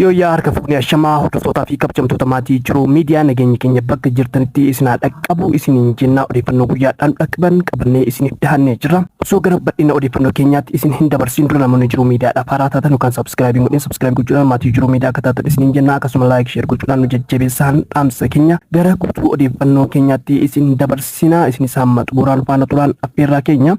Yooyyaa harka fuunee ashamaa hordoftootaa fi kabajamtoota maatii jiru miidiyaa nageenyi keenya bakka jirtanitti isin haa dhaqqabu isiniin jenna odeeffannoo guyyaadhaan dhaqqaban qabannee isiniif dhihannee jirra. Osoo gara bal'ina odeeffannoo keenyaatti isin hin dabarsin dura namoonni jiru miidiyaadhaaf haaraa taatan yookaan subscribe hin godhin subscribe gochuudhaan maatii jiru miidiyaa akka taatan isiniin jenna akkasuma like share gochuudhaan nu jajjabeessaan dhaamsa keenya gara guutuu odeeffannoo keenyaatti isin dabarsina isin isaan maxxuraan faana turaan affeerraa keenya.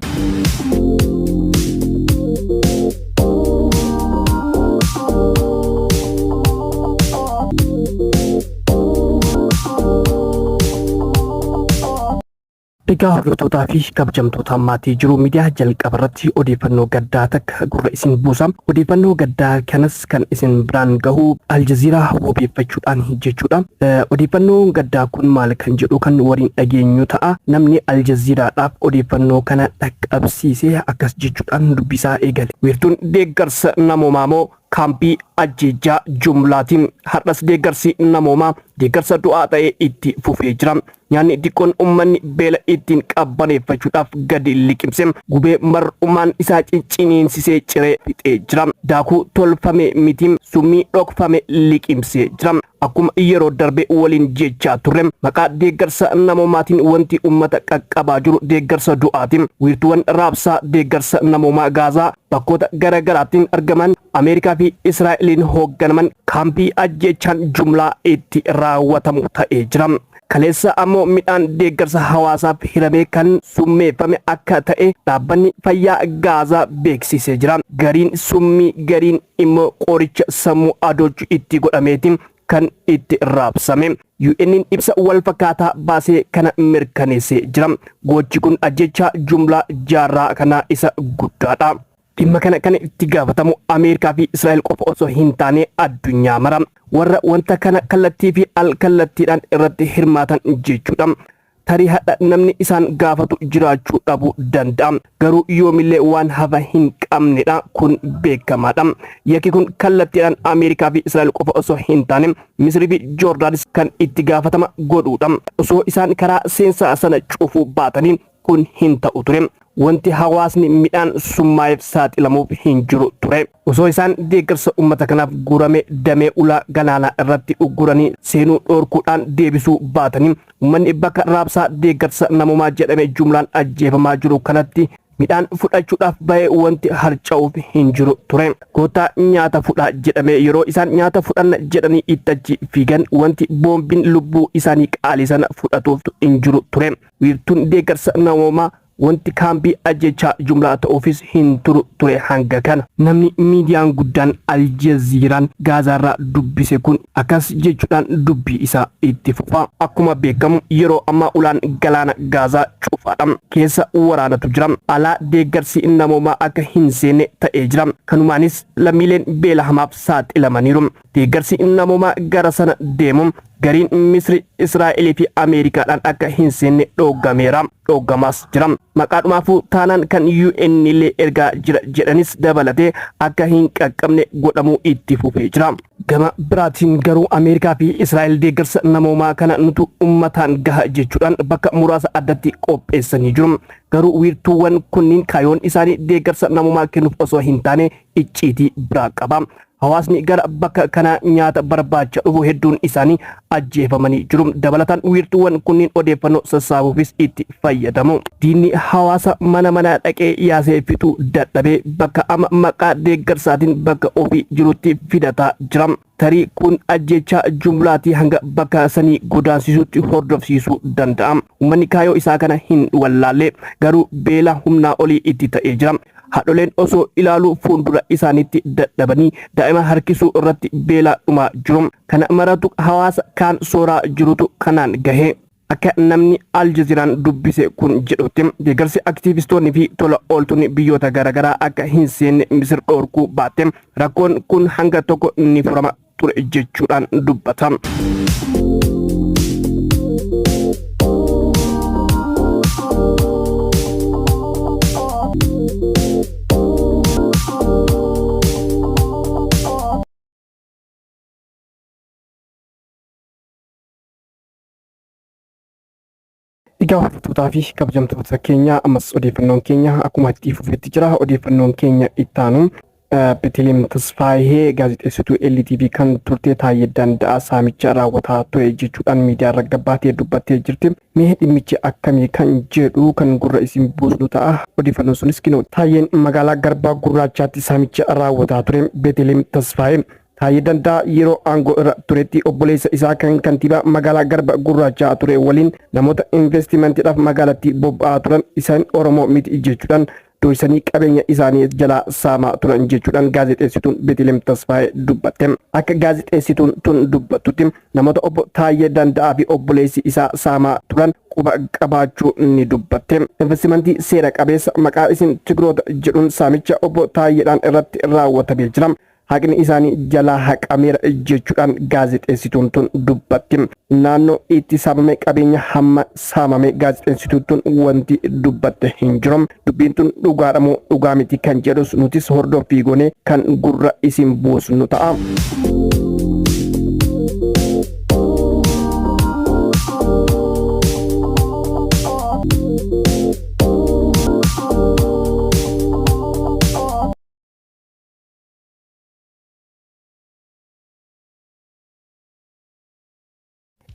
Egaa hordoftootaa fi kabajamtoota maatii jiru miidiyaa jalqaba irratti odeeffannoo gaddaa takka gurra isin buusa. Odeeffannoo gaddaa kanas kan isin biraan gahu Aljaziiraa wabeeffachuudhaan jechuudha. Odeeffannoon gaddaa kun maal kan jedhu kan waliin dhageenyu ta'a. Namni Aljaziiraadhaaf odeeffannoo kana dhaqqabsiise akkas jechuudhaan dubbisaa eegale. Wiirtuun deeggarsa namoomaa moo kaampii ajjeejjaa jumlaatiin har'as deeggarsi namoomaa deeggarsa du'aa ta'ee itti fufee jira. Nyaanni xiqqoon uummanni beela ittiin qabbaneeffachuudhaaf gadi liqimse gubee mar'umaan isaa cicciniinsisee ciree fixee jira. Daakuu tolfame miti summii dhokfame liqimsee jira. Akkuma yeroo darbe waliin jechaa turre maqaa deeggarsa namoomaatiin wanti uummata qaqqabaa jiru deeggarsa du'aati. Wiirtuuwwan raabsaa deeggarsa namoomaa Gaazaa bakkoota gara garaatiin argaman Ameerikaa fi Israa'eliin hoogganaman kaampii ajjeechaan jumlaa itti raawwatamu ta'ee jira. Kaleessa ammoo midhaan deeggarsa hawaasaaf hiramee kan summeeffame akka ta'e dhaabbanni fayyaa Gaazaa beeksisee jira. Gariin summii gariin immoo qoricha sammuu adoochu itti godhameeti kan itti raabsame. UN'n ibsa wal fakkaataa baasee kana mirkaneessee jira. Gochi kun ajjeechaa jumlaa jaarraa kanaa isa guddaadha. Dhimma kana kan itti gaafatamu Ameerikaa fi Israa'el qofa osoo hin taane addunyaa mara. Warra wanta kana kallattii fi al kallattiidhaan irratti hirmaatan jechuudha. Tarii hadha namni isaan gaafatu jiraachuu dhabuu danda'a. Garuu yoomillee waan hafa hin qabnedha. Kun beekamaadha. Yakki kun kallattiidhaan Ameerikaa fi Israa'el qofa osoo hin taane Misrii fi Joordaanis kan itti gaafatama godhuudha. Osoo isaan karaa seensaa sana cufuu baatanii kun hin ta'u ture. Wanti hawaasni midhaan summaa'eef saaxilamuuf hin jiru ture. Osoo isaan deeggarsa uummata kanaaf guurame damee ulaa galaanaa irratti ugguranii seenuu dhoorkuudhaan deebisuu baatanii uummanni bakka raabsaa deeggarsa namoomaa jedhame jumlaan ajjeefamaa jiru kanatti midhaan fudhachuudhaaf bahee wanti harca'uuf hin jiru ture. Kottaa nyaata fudhaa jedhamee yeroo isaan nyaata fudhanna jedhanii itti achi fiigan wanti boombiin lubbuu isaanii qaalii sana fudhatuuf hin jiru ture. Wiirtuun deeggarsa namoomaa wanti kaampii ajjechaa jumlaa ta'uufis hin turu ture hanga kana. Namni miidiyaan guddaan Aljaziiraan Gaazaarraa dubbise kun akkas jechuudhaan dubbii isaa itti fufa. Akkuma beekamu yeroo ammaa ulaan galaana Gaazaa cufaadha. Keessa waraanatu jira. Alaa deeggarsi namoomaa akka hin seenne ta'ee jira. Kanumaanis lammiileen beela hamaaf saaxilamaniiru. Deeggarsi namoomaa gara sana deemu gariin Misri, Israa'elii fi Ameerikaadhaan akka hin seenne dhooggameera. Dhooggamaas jira. Maqaadhumaafuu taanaan kan UN illee ergaa jira jedhanis dabalatee akka hin qaqqabne godhamuu itti fufee jira. Gama biraatiin garuu Ameerikaa fi Israa'el deeggarsa namoomaa kana nutu uummataan gaha jechuudhaan bakka muraasa addatti qopheessanii jiru. Garuu wiirtuuwwan kunniin kaayoon isaanii deeggarsa namoomaa kennuuf osoo hin taane icciitii biraa qaba. Hawaasni gara bakka kanaa nyaata barbaacha dhufu hedduun isaanii ajjeefamanii jiru. Dabalataan wiirtuuwwan kunniin odeeffannoo sassaabuufis itti fayyadamu. Diinni hawaasa mana mana dhaqee yaasee fixuu dadhabee bakka amma maqaa deeggarsaatiin bakka ofii jirutti fidataa jira. Tarii kun ajjeechaa jumlaatii hanga bakka sanii godaansisuutti hordofsiisuu danda'a. Uummanni kaayoo isaa kana hin wallaalle garuu beela humnaa olii itti ta'ee jira. Haadholeen osoo ilaaluu fuuldura isaaniitti dadhabanii daa'ima harkisuu irratti beelaa dhumaa jiru. Kana maratu hawaasa kaan sooraa jirutu kanaan gahe. Akka namni Aljaziiraan dubbise kun jedhutti deeggarsi aktiivistoonni fi tola ooltonni biyyoota garaagaraa akka hin seenne Misir dhorkuu baatte rakkoon kun hanga tokko ni furama ture jechuudhaan dubbata. Egaa hordoftootaa fi kabajamtoota keenya ammas odeeffannoon keenya akkuma itti fufetti jira. Odeeffannoon keenya itti aanu Beeteliheem Tasfaayee gaazexeessituu LTV kan turte Taayyee Danda'aa saamicha raawwataa ture jechuudhaan miidiyaa irra gabbaatee dubbattee jirti. Mee dhimmichi akkamii kan jedhu kan gurra isin buusnu ta'a. Odeeffannoon sunis kinoo. Taayyeen magaalaa Garbaa Gurraachaatti saamicha raawwataa ture Beeteliheem Tasfaayee. Taayyee Danda'aa yeroo aangoo irra turetti obboleessa isaa kan kantiibaa magaalaa Garba Gurraachaa ture waliin namoota investimantiidhaaf magaalattii bobba'aa turan isaan Oromoo miti jechuudhaan doorsisanii qabeenya isaanii jalaa saamaa turan jechuudhaan gaazexeessituun Beeteliheem Tasfaayee dubbatte. Akka gaazexeessituun tun dubbattutti namoota obbo Taayyee Danda'aa fi obboleessi isaa saamaa turan quba qabaachuu ni dubbatte. Investimentii seera qabeessa maqaa isin Tigroota jedhuun saamicha obbo Taayyeedhaan irratti raawwatamee jira. Haqni isaanii jalaa haqameera jechuudhaan gaazexeessituun tun dubbatti. Naannoo itti saamame qabeenya hamma saamame gaazexeessituun tun wanti dubbatte hin jiru. Dubbiin tun dhugaadha moo dhugaa miti kan jedhus nutis hordoffii goonee kan gurra isin buusnu ta'a.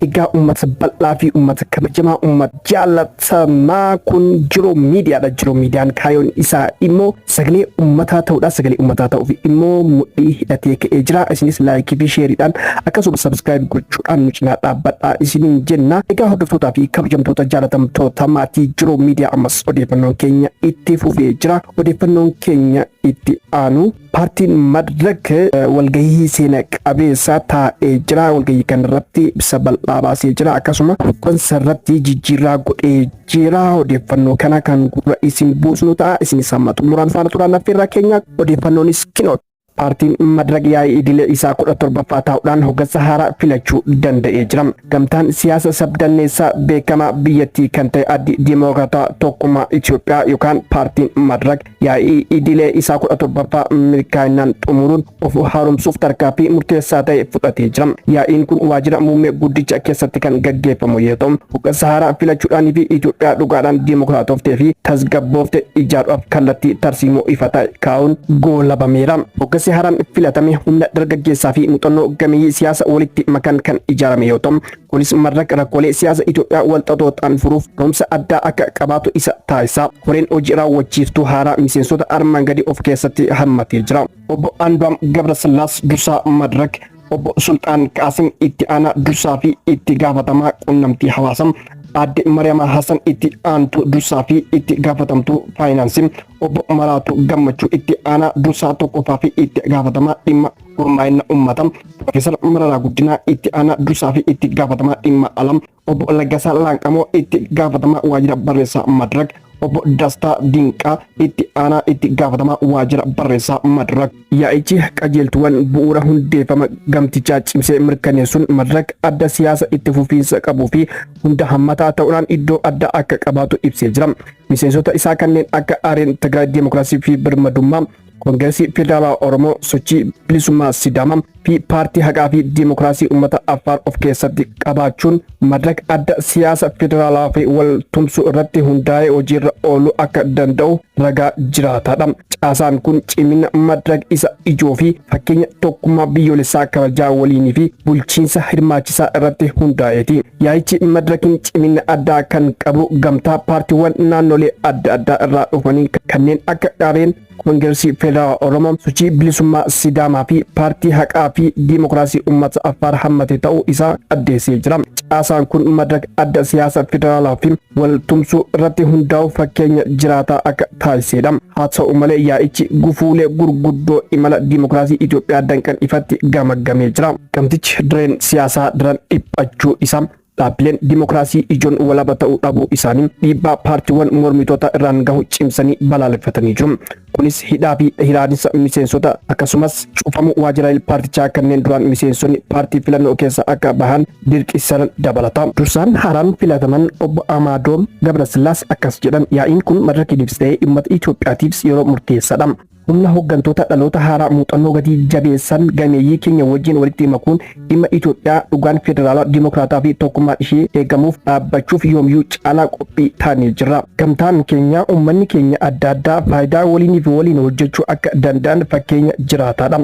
Egaa uummata bal'aa fi uummata kabajamaa, uummata jaalatamaa, kun Jiruu Miidiyaadha. Jiruu Miidiyaan kaayyoon isaa immoo sagalee uummataa ta'uudha. Sagalee uummataa ta'uuf immoo mudhii hidhatee ka'ee jira. Isinis like fi shareiidhaan akkasumas subscribe gochuudhaan nu cinaa dhaabbadhaa isiniin jenna. Egaa hordoftootaa fi kabajamtoota jaalatamtoota maatii Jiruu Miidiyaa, ammas odeeffannoon keenya itti fufee jira. Odeeffannoon keenya itti aanu, paartiin Madrak walgahii seena qabeessa taa'ee jira. Walgahii kanarratti ibsa bal'aa baasee jira. Akkasuma hooggansa irratti jijjiirraa godhee jira. Odeeffannoo kana kan gurra isin buusnu ta'a. Isinis hamma xumuraan faana turaan affeerraa keenya. Odeeffannoonis kinoo. Paartiin Madrak yaa'ii idilee isaa 17ffaa taa'uudhaan hooggansa haaraa filachuu danda'ee jira. Gamtaan siyaasa sabdanneessaa beekamaa biyyattii kan ta'e Addi Dimookiraataa Tokkummaa Itoophiyaa yookaan paartiin Madrak yaa'ii idilee isaa 17ffaa milkaa'inaan xumuruun of haaromsuuf tarkaanfii murteessaa ta'e fudhatee jira. Yaa'iin kun waajjira muummee guddicha keessatti kan gaggeeffamu yoo ta'u, hooggansa haaraa filachuudhaanii fi Itoophiyaa dhugaadhaan dimookiraatoftee fi tasgabboofte ijaaruudhaaf kallattii tarsiimoo ifa ta'e kaa'uun goolabameera. Hooggansi haaraan filatame humna dargaggeessaa fi muuxannoo gameeyyii siyaasa walitti makan kan ijaarame yoo ta'u, kunis Madrak rakkoolee siyaasa Itoophiyaa walxaxoo ta'an furuuf ga'umsa addaa akka qabaatu isa taasisa. Koreen hojii raawwachiiftuu haaraa miseensota armaan gadii of keessatti hammatee jira. Obbo Andu'am Gabrasillaas dursaa Madrak, Obbo Sulxaan Qaasim itti aanaa dursaa fi itti gaafatamaa quunnamtii hawaasaa, Aadde Mariyamaa Hassan itti aantuu dursaa fi itti gaafatamtuu faayinaansii, Obbo Maraatu Gammachuu itti aanaa dursaa tokkoffaa fi itti gaafatamaa dhimma gurmaa'ina uummataa, Profeesar Mararaa Guddinaa itti aanaa dursaa fi itti gaafatamaa dhimma alaa, Obbo Laggasaa Laanqamoo itti gaafatamaa waajjira barreessaa Madrak, Obbo Dastaa Dinqaa itti aanaa itti gaafatamaa waajjira barreessaa Madrak. Yaa'ichi qajeeltuuwwan bu'uura hundeeffama gamtichaa cimsee mirkaneessuun Madrak adda siyaasa itti fufiinsa qabuu fi hunda hammataa ta'uudhaan iddoo addaa akka qabaatu ibsee jira. Miseensota isaa kanneen akka Areen Tigraay Deemokiraasii fi Birmadummaa, Koongireesii Federaalawaa Oromoo, Sochii Bilisummaa Sidaamaa fi Paartii Haqaa fi Deemokiraasii Uummata Affaar of keessatti qabaachuun Madrak adda siyaasa federaalawaa fi wal tumsuu irratti hundaa'ee hojiirra ooluu akka danda'u ragaa jiraataadha. Caasaan kun cimina Madrak isa ijoo fi fakkeenya tokkummaa biyyoolessaa, kabajaa waliinii fi bulchiinsa hirmaachisaa irratti hundaa'eeti. Yaa'ichi Madrakiin cimina addaa kan qabu gamtaa paartiiwwan naannolee adda addaa irraa dhufanii kanneen akka Qareen Koongireesii Federaalawaa Oromoo, Sochii Bilisummaa Sidaamaa fi Paartii Haqaa fi Diimokiraasii Uummata Affaar hammate ta'uu isaa addeessee jira. Caasaan kun Madrak adda siyaasa federaalaa fi wal tumsuu irratti hundaa'u fakkeenya jiraataa akka taasisedha. Haa ta'u malee, yaa'ichi gufuulee gurguddoo imala diimokiraasii Itoophiyaa danqan ifatti gamaggamee jira. Gamtichi direen siyaasaa daran dhiphachuu isaa, dhaabbileen dimokiraasii ijoon walaba ta'uu dhabuu isaanii, dhiibbaa paartiiwwan mormitoota irraan gahu cimsanii balaaleffatanii jiru. Kunis hidhaa fi hiraarsa miseensota, akkasumas cufamuu waajjiraalee paartichaa kanneen duraan miseensonni paartii filannoo keessa akka bahan dirqisiisan dabalata. Dursaan haaraan filataman Obbo Amaadoom Gabrasillaas akkas jedhan: "Yaa'iin kun Madrakiifis ta'ee uummata Itoophiyaatiifis yeroo murteessaadha. Humna hooggantoota dhaloota haaraa muuxannoo gadi jabeessan gameeyyii keenya wajjin walitti makuun dhimma Itoophiyaa dhugaan federaalaa dimokiraataa fi tokkummaan ishee eegamuuf dhaabbachuuf yoomiyyuu caalaa qophii taanee jirra. Gamtaan keenya uummanni keenya adda addaa faayidaa waliinii fi waliin hojjechuu akka danda'an fakkeenya jiraataadha.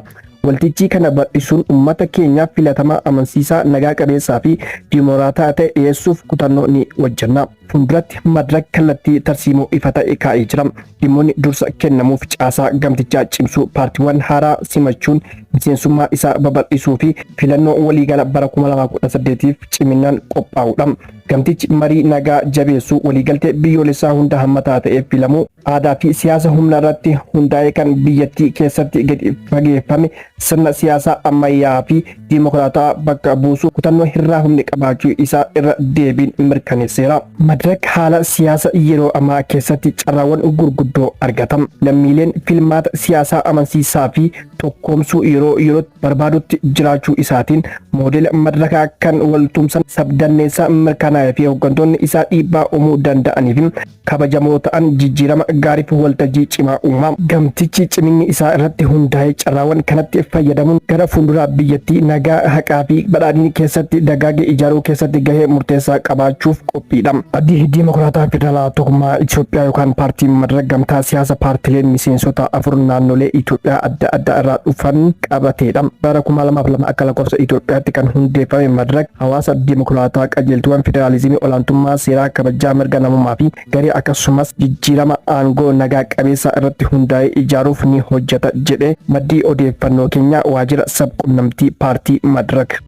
Waltichi kana bal'isuun uummata keenyaaf filatamaa amansiisaa nagaa qabeessaa fi dimokiraataa ta'e dhiyeessuuf kutannoo ni hojjenna. Fuulduratti Madrak kallattii tarsiimoo ifa ta'e kaa'ee jira. Dhimmoonni dursa kennamuuf caasaa gamtichaa cimsuu, paartiiwwan haaraa simachuun miseensummaa isaa babal'isuu fi filannoo waliigala bara 2018f ciminaan qophaa'uudha. Gamtichi marii nagaa jabeessuu, waliigaltee biyyoolessaa hunda hammataa ta'e filamuu, aadaa fi siyaasa humna irratti hundaa'e kan biyyattii keessatti gadi fageeffame sirna siyaasaa ammayyaa fi dimokiraataa bakka buusuu kutannoo hin raafamne qabaachuu isaa irra deebiin mirkaneesseera. Madrak haala siyaasa yeroo ammaa keessatti carraawwan gurguddoo argata. Lammiileen filmaata siyaasaa amansiisaa fi tokkoomsuu yeroo yerootti barbaadutti jiraachuu isaatiin moodela madrakaa kan waltumsan sabdanneessaa mirkanaa'ee fi hooggantoonni isaa dhiibbaa uumuu danda'anii fi kabajamoo ta'an jijjiirama gaariif waltajjii cimaa uuma. Gamtichi ciminni isaa irratti hundaa'ee carraawwan kanatti fayyadamuun gara fuulduraa biyyattii nagaa, haqaa fi badhaadhini keessatti dagaage ijaaruu keessatti gahee murteessaa qabaachuuf qophiidha. Addi Dimokiraataa Federaalaa Tokkummaa Itoophiyaa yookaan paartiin Madrak gamtaa siyaasa paartilee miseensota afur naannolee Itoophiyaa adda addaa irraa dhufan qabateedha. Bara 2002 akka lakkoofsa Itoophiyaatti kan hundeeffame Madrak hawaasa dimokiraataa qajeeltuuwwan federaalizimii olaantummaa seeraa kabajaa mirga namummaa fi garee akkasumas jijjiirama aangoo nagaa qabeessa irratti hundaa'ee ijaaruuf ni hojjeta jedhe maddii odeeffannoo keenya waajjira sabquunnamtii paartii Madrak.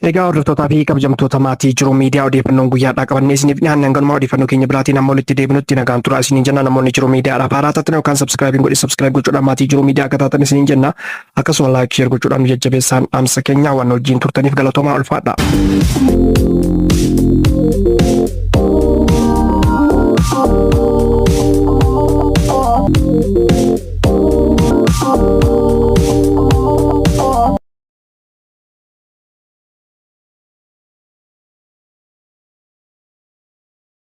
Egaa hordoftootaa fi kabajamtoota maatii Jiruu Miidiyaa, odeeffannoon guyyaadhaa qabannee isiniif dhiyaanne hanganumaa. Odeeffannoo keenya biraatiin hamma walitti deebinutti nagaan turaa isiniin jenna. Namoonni Jiruu Miidiyaadhaaf haaraa taatan yookaan subscribe godhi subscribe gochuudhaan maatii Jiruu Miidiyaa akka taatan isiniin jenna. Akkasuma like, share gochuudhaan nu jajjabeessaan dhaamsa keenya. Waan wajjin turtaniif galatoomaa, ulfaadha.